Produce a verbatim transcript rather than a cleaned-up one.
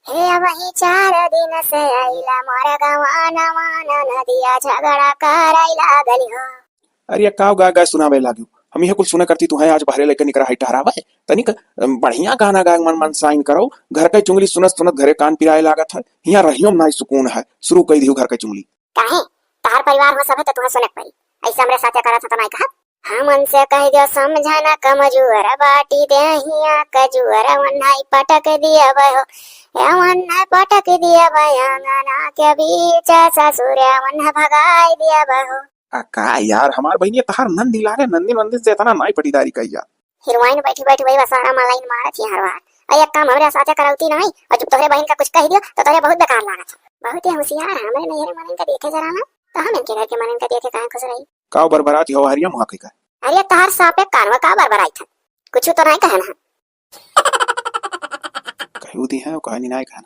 हे अबहीं चार दिन से आइला मोर गवानवा, ननदिया झगड़ा करै लागल हो। अरे, काव गाय गाय सुनावै लाग्यो? हम इहै कुल सुनै करती तुहैं आज बहरे लइके निकरा है टहरावै। तनिक, अम, बढ़िया गाना गाय मन, मन साइन करो। घर कै चुंगली सुनत सुनत घरे कान पिराए लागत है। हियाँ रहियो में नाहीं सुकून है। शुरू कइ दिहु घर कै चुंगली। काहे? तहार परिवार हो सभे त तुहैं सुनै के परी। अइसे हमरे साथे करत ह त नाहीं कहब। हमन से कहि दियो समझा ना कमजोर बाटी देहिया कजूर, वन्हाई पटक दिया बहो, ए वन्हाई पटक दिया बहो, अंगना के बीच ससुर वन्हा भगाई दिया बहो। आ का यार, हमार बहिनिया तहार नंदी लागे, नंदिन वंदिन से इतना नाई पटीदारी कही यार। हीरोइन बैठी बैठी वही वसारा मालाइन मारत ही हर बार। अरे एक काम हमरे साथे करौती नहीं, और जब तोहरे बहिन का कुछ कह दियो तो तोहरे बहुत बेकार लागत है। बहुत ही होशियार है, हमरे नैहरे मनन का देखे जरा ना, तो हम इनके घर के मनन का देखे काहे खुश रही। का बरबरात हो हरिया मुहा कही का? अरे तहार सापे कानवा का बरबराई था, कुछ तो नहीं कहन है। कहू दी है, कहानी नहीं कहन।